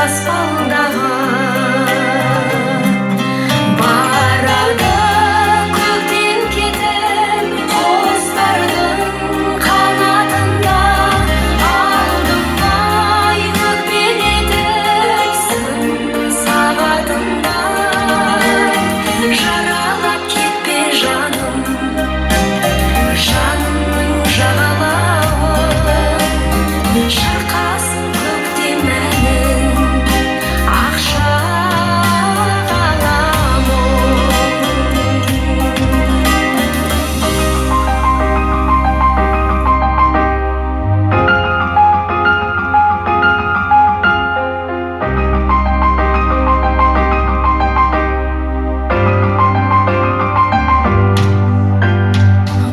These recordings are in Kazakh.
Баспалдағы барады көктем кетіп құстардың қанатында, алдымай өкпелетіп сын сағатында. Жаралап кетпе жаным, жанымның жағалауын, шырқасын көктем әнін ақша ғаламын.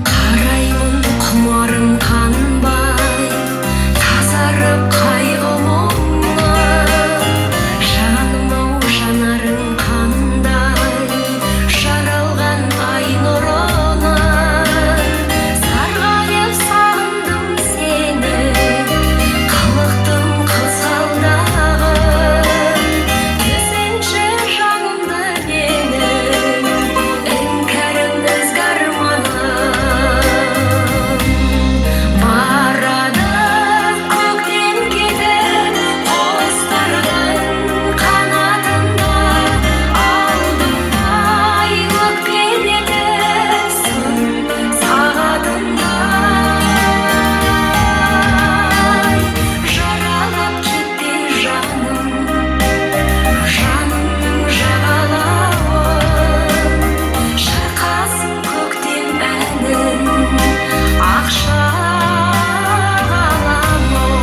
Қараймын құмарым қанбай, тазарып қайғы мұңнан. Жаным-ау, жанарың қандай жаралған ай нұрынан. Сарғайып сағындым сені, қылықтым қызғалдағым. Түсінші жанымды менің, іңкәрім, ізгі арманым. Барады көктем кетіп құстардың қанатында, алдымдай өкпелетіп сын сағатында. Жаралап кетпе жаным, жанымның жағалауын, шырқасын көктем әнін ақша ғаламын.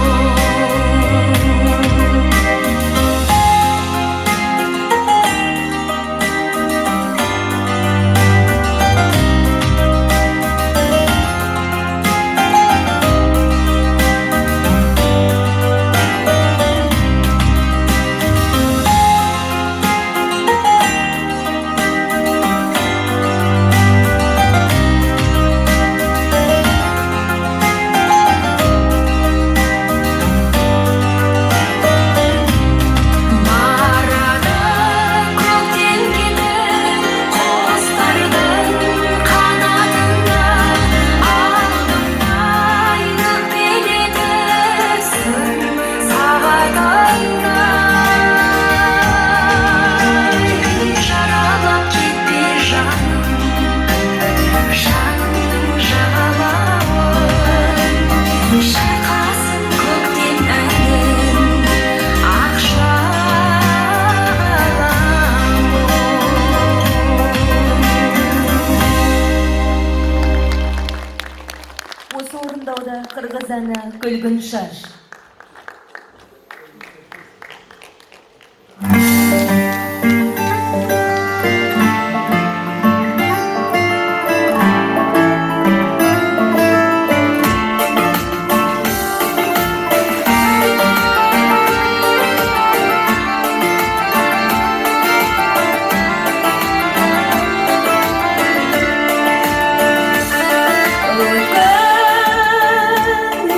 Барады көктем кетіп құстардың қанатында, алдымдай өкпелетіп сын сағатында. Жаралап кетпе жаным, жанымның жағалауын, шырқасын көктем әнін ақша ғаламын. Осы орындауда қырғыз әні «Күлгін шаш».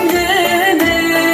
Өткен өмір.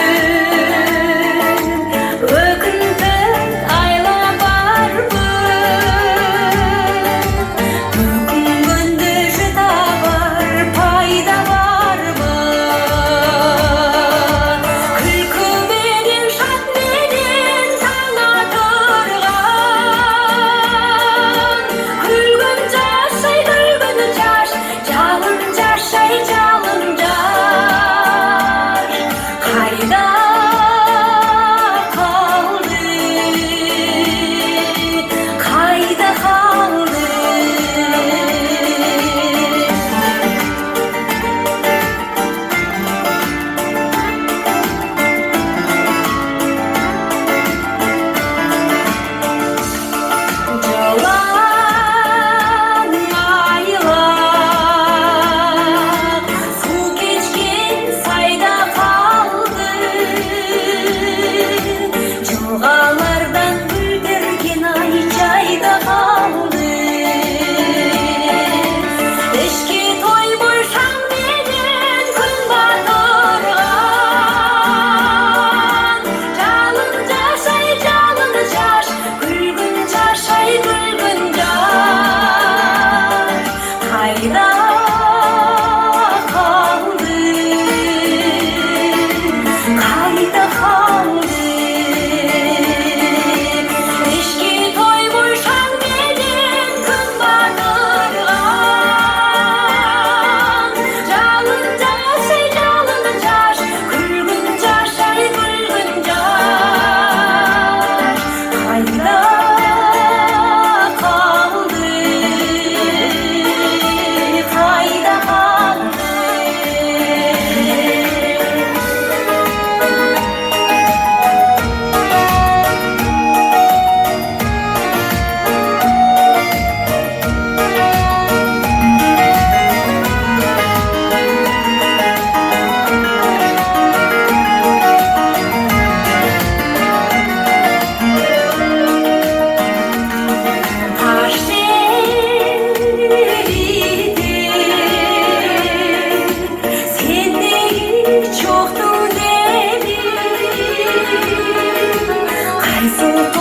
Қызыл.